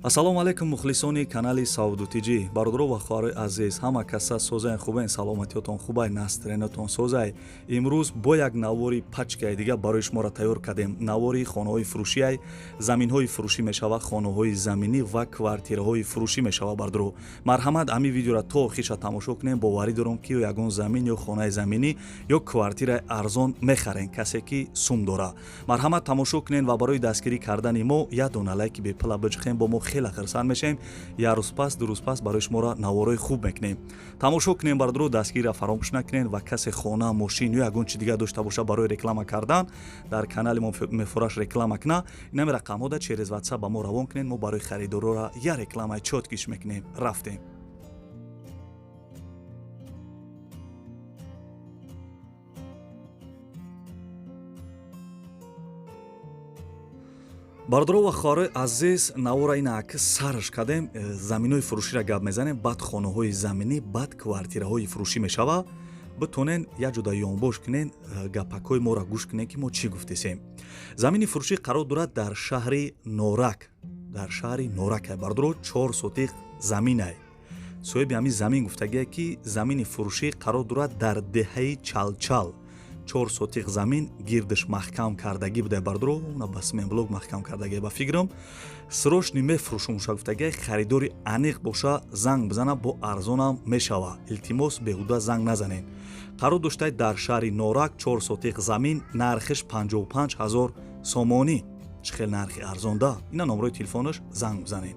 Ассалому алайкум мухлисони канали Савду ТЖ. Бародаро ва хоҳарои азиз, ҳама каса созайн хубен, саломатиётон хубай, настроениятон созай. Имрӯз бо як навори пачкаи дига барои шуморо тайёр кардем. Навори хонаҳои фурӯшиай, заминҳои фурӯшӣ мешава, хонаҳои заминӣ ва квартираҳои фурӯшӣ мешава. Бародаро, марҳамат, ҳамин видеоро то охирша тамошо кунем. Боварӣ дорам, ки ё ягон замин ё хонаи заминӣ ё квартираи арзон мехарен, касе ки сум дора. Марҳамат, тамошо кунен ва барои дастгирӣ кардани мо як дона лайки бепула биҷиқем, бо мо хеле хурсанд мешавем. Як рӯз пас, ду рӯз пас барои шуморо наворои хуб мекунем. Тамошо кунем, бародаро, дастгириро фаромӯш накунем ва касе хона, мошин ё ягон чи дигар дошта боша барои реклама кардан дар канали мо мефураш реклама куна, инами рақамҳода через WhatsApp ба мо равон кунед. Мо барои харидорора як рекламаи чёткиш мекунем. Рафтем. Бародаро ва хоҳарои азиз, навора ина аки сарш кардем, заминҳои фурӯширо гап мезанем, баъд хонаҳои заминӣ, баъд квартираҳои фурӯшӣ мешава. Битонен як ҷода ёнбош кунен, гапакҳои моро гӯш кунен, ки мо чӣ гуфтесем. Замини фурӯшӣ қарор дорад дар шаҳри Норак, дар шаҳри Норак. Бародаро, 4 сотиқ заминай. Соҳиби ҳамин замин гуфтагие, ки замини фурӯшӣ қарор дорад дар деҳаи Чалчал. 4 сотиқ замин гирдиш маҳкам кардагӣ буда, бародаро, на ба сменблок маҳкам кардагӣ ба фикрам. Срочно мефурӯшум уша гуфтагӣ, харидори аниқ боша занг бизана, бо арзонам мешава. Илтимос, беҳуда занг назанед. Қарор доштай дар шаҳри Норак, 4 сотиқ замин, нархиш 55 000 сомонӣ. Чӣ хел нархи арзонда? Ина номрои телефонаш, занг бизанед.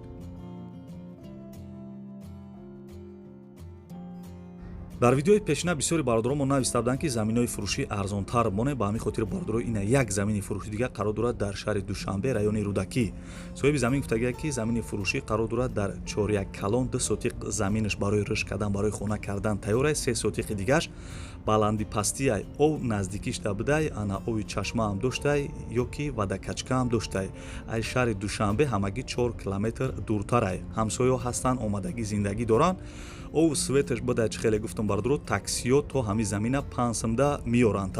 Дар видеои пешина бисёри бародаронмо нависта буданд, ки заминҳои фурӯшӣ арзонтар моне. Ба ҳамин хотир, бародаро, ина як замини фурӯшӣ дигар қарор дорад дар шаҳри Душанбе, райони Рӯдакӣ. Соҳиби замин гуфтагия, ки замини фурӯшӣ қарор дорад дар Чоряк калон, 2 сотиқ заминаш барои риш кардан, барои хона кардан тайёр аст, 3 сотиқи дигаш баланди пастиай, ов наздикишда будай, ана ови чашмаам доштай ё ки вадакачкаам доштай. Ай шаҳри Душанбе ҳамагӣ 4 километр дуртарай. Ҳамсоё ҳастанд, омадагӣ зиндагӣ доранд. Ов светаш будай, чӣ хеле гуфтам, бародаро, таксиё то ҳамин замина 5 сумда меоранд.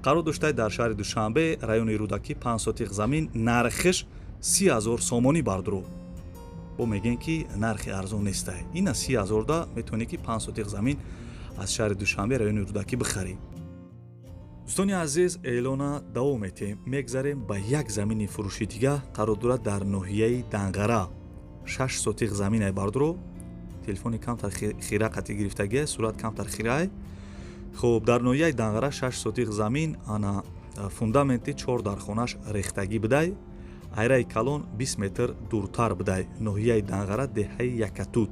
Қарор доштай дар шаҳри Душанбе, райони Рӯдакӣ, 5 сотиқ замин, нархиш 30 000 сомонӣ. Бародаро, бо мегӯем, ки нархи арзон нестай. Ина 30 000-да метавонӣ, ки 5 сотиқ замин аз шаҳри Душанбе, райони Рӯдакӣ бихарӣ. Дӯстони азиз, эълона давом метиҳем. Мегзарем ба як замини фурӯши дига, қарор дорад дар ноҳияи Данғара, 6 сотиқ заминай. Бародаро, телефони камтар хира қатӣ гирифтагия, сурат камтар хирай. Хуб, дар ноҳияи Данғара 6 сотиқ замин, ана фундаменти 4 дархонаш рехтагӣ будай, айраи калон 20 метр дуртар будай. Ноҳияи Данғара, деҳаи Якатут,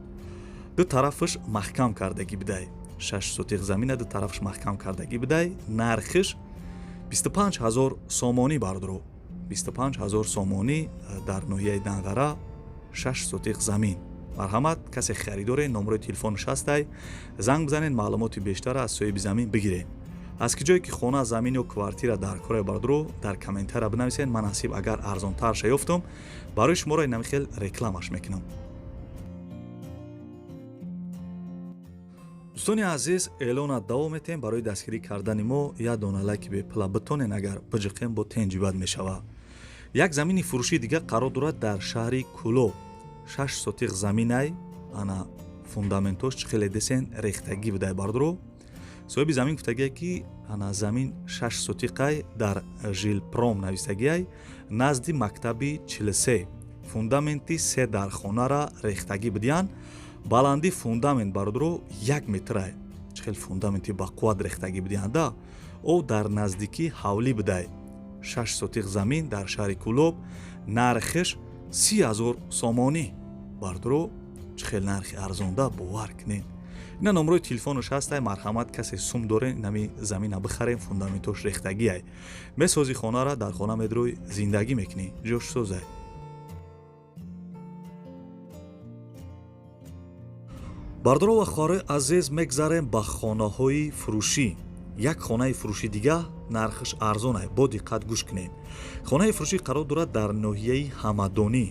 ду тарафаш маҳкам кардагӣ будай. 6 сотиқ замина ду тарафаш маҳкам кардагӣ будай, нархиш 25 000 сомонӣ. Бародаро, 25 000 сомонӣ дар ноҳияи Данғара 6 сотиқ замин. Марҳамат, касе харидоре, номрои телефонаш ҳастай, занг бизанед, маълумоти бештара аз соҳиби замин бигиред. Аз ки ҷое ки хона, замин ё квартира дар кораи, бародаро, дар комментария бинависед. Ман насиб агар арзонтарша ёфтам, барои шуморо инами хел рекламаш мекунам. Дӯстони азиз, эълона давом метиҳем. Барои дастгирӣ кардани мо як дона лайки бепула битонен, агар биҷиқем, бо тенҷибат мешава. Як замини фурӯшии дигар қарор дорад дар шаҳри Кӯлоб, 6 сотиқ заминай, ана фундаментош чӣ хеле десен рехтагӣ будай. Бародаро, соҳиби замин гуфтагие, ки ана замин 6 сотиқай, дар Жилпром навистагиай, назди мактаби 43, фундаменти 3 дархонара рехтагӣ будиянд. Баланди фундамент, бародаро, 1 метрай. Чӣ хел фундаменти бақувват рехтагӣ будиянда. Ов дар наздикӣ ҳавлӣ будай. 6 сотиқ замин дар шаҳри Кӯлоб, нархиш 30 000 сомонӣ. Бародаро, чӣ хел нархи арзонда, бовар кунед. Ина номрои телефонаш ҳастай, марҳамат, касе сум дорен, инами замина бихарем, фундаментош рехтагиай. Месози хонара, дар хона медрӯй, зиндагӣ мекунӣ, ҷош созай. Бародаро ва хоҳарои азиз, мегзарем ба хонаҳои фурӯшӣ. Як хонаи фурӯши дига, нархиш арзонай, бо диққат гӯш кунед. Хонаи фурӯшӣ қарор дорад дар ноҳияи Ҳамадонӣ,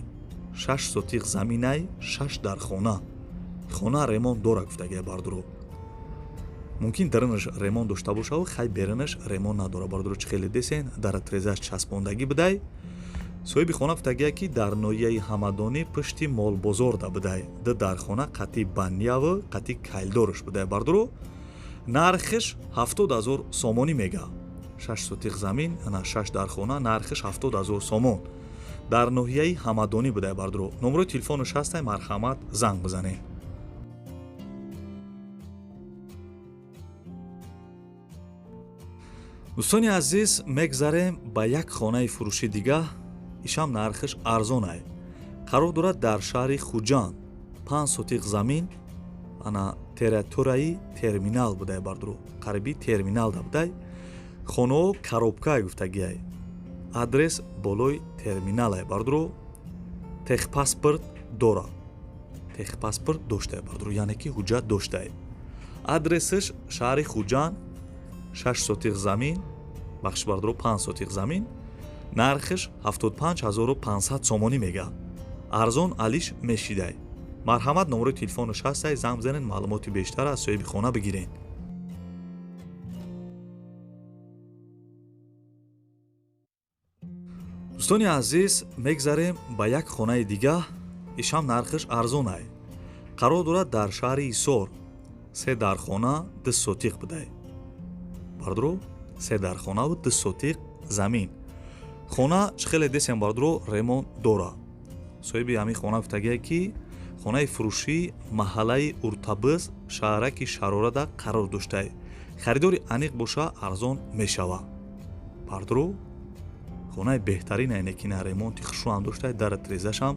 6 сотиқ заминай, 6 дархона. Хона ремонт дора гуфтагия, бародаро. Мумкин дарунаш ремонт дошта бошаву хай берунаш ремонт надора. Бародаро, чӣ хеле десен, дар трезаш часпондагӣ будай. Соҳиби хона гуфтагия, ки дар ноҳияи Ҳамадонӣ пушти молбозорда будай. Ду дархона қати баняву қати кайлдорш будай, бардуро. Нархиш 70 000 сомонӣ мега. 6 сотиқ замин, ана 6 дархона, нархиш 70 000 сомон. Дар ноҳияи Ҳамадонӣ будай, бардуро. Номерои телефонаш ҳастай, марҳамат, занг бизанед. Дӯстони азиз, мегзарем ба як хонаи фурӯши дига. Ишам нархиш арзонай. Қарор дорад дар шаҳри Хуҷанд, 5 сотиқ замин, ана территорияи терминал будай, бардуро, қариби терминалда будай. Хонао коробкай гуфтагиай. Адрес болои терминалай, бардуро. Техпаспорт дора, техпаспорт доштай, бардуро, яъне ки ҳуҷҷат доштай. Адресаш шаҳри Хуҷанд, 6 сотиқ замин, бахшиш, бардуро, 5 сотиқ замин, нархиш 75 500 сомонӣ мега. Арзон алиш мешидай. Марҳамат, номерои телефонаш ҳастай, занг бизанед, маълумоти бештар аз соҳиби хона бигиред. Дӯстони азиз, мегзарем ба як хонаи дига. Ишам нархиш арзонай. Қарор дорад дар шаҳри Ҳисор, се дархона, 2 сотиқ будай, бардуро. Се дархонаву 2 сотиқ замин. Хона чӣ хеле десем, бардуро, ремонт дора. Соҳиби ҳамин хона гуфтагие, ки хонаи фурӯшӣ маҳаллаи Уртабиз, шаҳраки Шарорада қарор доштай. Харидори аниқ боша, арзон мешава, бардуро. Хонаи беҳтарин айне ки на ремонти хушрӯам доштай, дара трезашам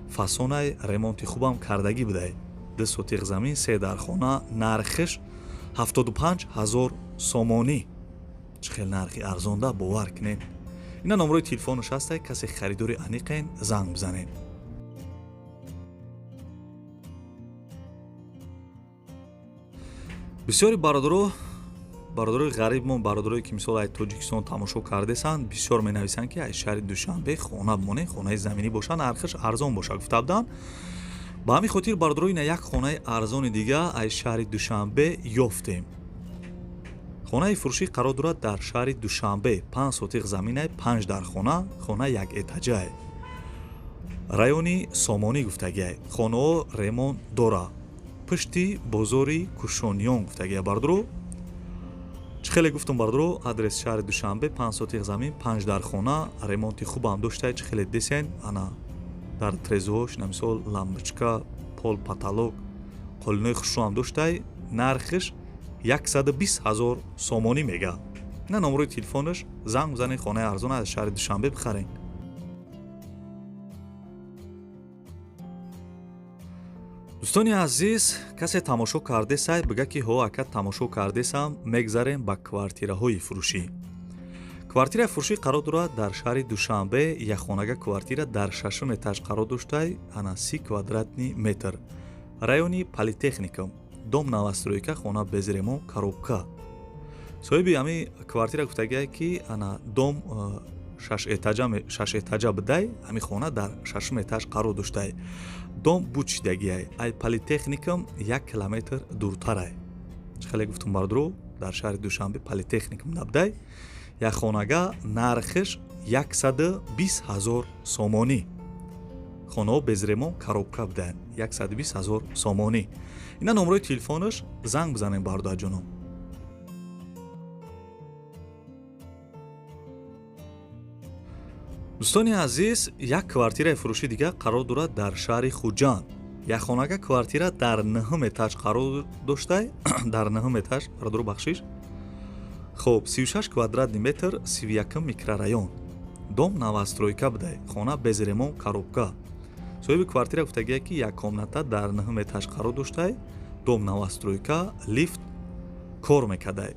фасонай, ремонти хубам кардагӣ будай. 2 сотиқ замин, се дархона, нархиш 75 000 сомонӣ. Чӣ хел нархи арзонда, бовар кунед. Ина номерои телефонаш ҳастай, касе харидори аниқен, занг бизанед. Бисёри бародаро, бародарои ғарибмон, бародарое ки мисол ай Тоҷикистон тамошо кардесанд, бисёр менависанд, ки ай шаҳри Душанбе хона бимонед, хонаи заминӣ боша, нархаш арзон боша, гуфта буданд. Ба ҳамин хотир, бародаро, ина як хонаи арзони дига аз шаҳри Душанбе ёфтем. Хонаи фурӯшӣ қарор дорад дар шаҳри Душанбе, 5 сотиқ заминай, панҷ дархона, хона як этажае, райони Сомонӣ гуфтагиай. Хонаҳо ремонт дора, пушти бозори Кушониён гуфтагиай, бардуро. Чӣ хеле гуфтум, бардуро, адрес шаҳри Душанбе, 5 сотиқ замин, панҷ дархона, ремонти хубам доштай. Чӣ хеле десен, ана дар трезош, мисол, лампочка, пол, потолок, қолинои хушрӯам доштай. Нархиш 120 000 сомонӣ мега. На номерои телефонаш, занг бизанед, хонаи арзон аз шаҳри Душанбе бихаред. Дӯстони азиз, касе тамошо кардесай, бига, ки ҳо, ака, тамошо кардесам. Мегзарем ба квартираҳои фурӯшӣ. Квартираи фурӯшӣ қарор дорад дар шаҳри Душанбе, якхонага квартира дар шашум этаж қарор доштай, ана 30 квадратный метр, райони Политехникум, дом новостройка, хона без ремонт, коробка. Соҳиби ҳами квартира гуфтагиае, ки ана дом шаш этажа будай, ҳами хона дар шашум этаж қарор доштай. Дом бучидагиай, ай Политехникум 1 километр дуртарай. Чӣ хеле гуфтум, бардуро, дар шаҳри Душанбе Политехникум набудай. Як хонага нархиш 120 000 сомонӣ. Хонаҳо без ремонт, коробка буданд, 120 000 сомонӣ. Ина номерои телефонаш, занг бизанем, бародарҷоном. Дӯстони азиз, як квартираи фурӯши дига қарор дорад дар шаҳри Хуҷанд. Якхонага квартира дар нӯҳум этаж қарор доштай, дар нӯҳум этаж, бародаро, бахшиш. Хоб, 36 квадратный метр, 31-м микрорайон, дом новостройка будай, хона без ремонт, коробка. Соҳиби квартира гуфтагия, ки як комната дар нӯҳум этаж қарор доштай, дом новостройка, лифт кор мекардай.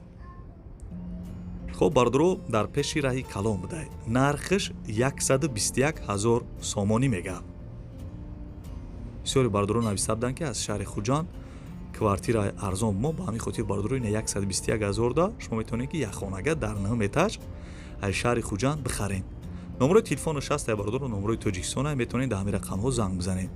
Хоб, бародаро, дар пеши раҳи калон будай. Нархиш 121 ҳазор сомонӣ мега. Бисёре бародаро нависта буданд, ки аз шаҳри Хуҷанд квартира арзон мо. Ба ҳамин хотир, бародаро, ина 121 ҳазор да шумо метавонед, ки якхонага дар нӯҳум этаж аз шаҳри Хуҷанд бихаред. Номерои телефонаш ҳаст, бародаро, номерои Тоҷикистона, метавонед дар ҳамин рақамҳо занг бизанед.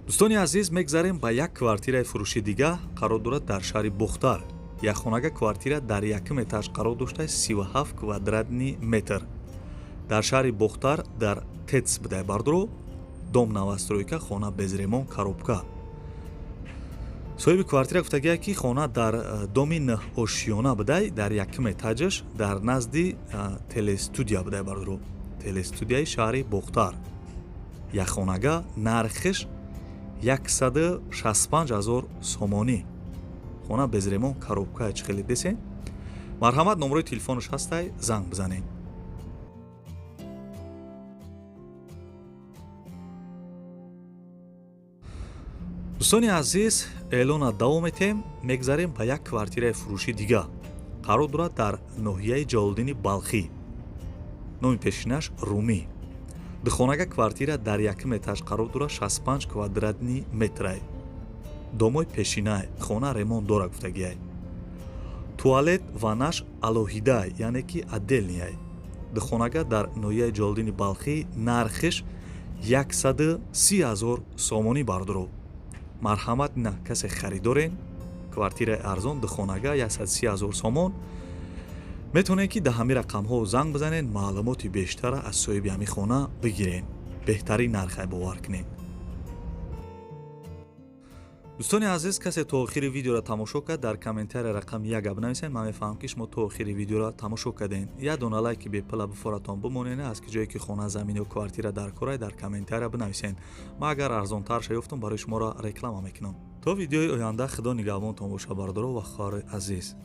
Дӯстони азиз, мегзарем ба як квартираи фурӯши дига. Қарор дорад дар шаҳри Бохтар. Якхонага квартира дар якум этаж қарор дошта, 37 квадратный метр. Дар шаҳри Бохтар дар ТЭЦ будай бардоро, дом новостройка, хона без ремонт, коробка. Соҳиби квартира гуфтагия, ки хона дар доми ошёна будай, дар якум этажаш, дар назди телестудия будай бардоро, телестудияи шаҳри Бохтар. Якхонага нархиш 165 000 сомонӣ. Хона без ремонт, коробка. Чӣ хеле десен, марҳамат, номерои телефонаш ҳастай, занг бизанед. Дӯстони азиз, эълона давом метем, мегзарем ба як квартираи фурӯши дига. Қарор дорад дар ноҳияи Ҷалолиддини Балхӣ, номи пешинаш Румӣ. Духонага квартира дар якум этаж қарор дорад, 65 квадратный метрай. Домои пешинай, хона ремонт дора гуфтагиай. Туалет, ваннаш алоҳидай, яъне ки отдельный. Духонага дар ноҳияи Ҷалолиддини Балхӣ, нархиш 130 000 сомонӣ бардоро. Марҳамат, на касе харидорен квартираи арзон, духонага, 130 000 сомон, метавонед, ки дар ҳамин рақамҳо занг бизанед, маълумоти бештара аз соҳиби ҳамин хона бигиред. Беҳтарин нархай, бовар кунед. Дӯстони азиз, касе то охири видеоро тамошо кард, дар комментария рақами як бинависед. Ман мефаҳмам, ки шумо то охири видеоро тамошо кардем. Як дона лайки бепила бифоратон бимонед. Аз ки ҷое ки хона, замин ё квартира дар корай, дар комментария бинависед. Ман агар арзонтар шаёфтам, барои шуморо реклама мекунам. То видеои оянда худо нигаҳбонтон боша, бародаро ва хоҳарои азиз.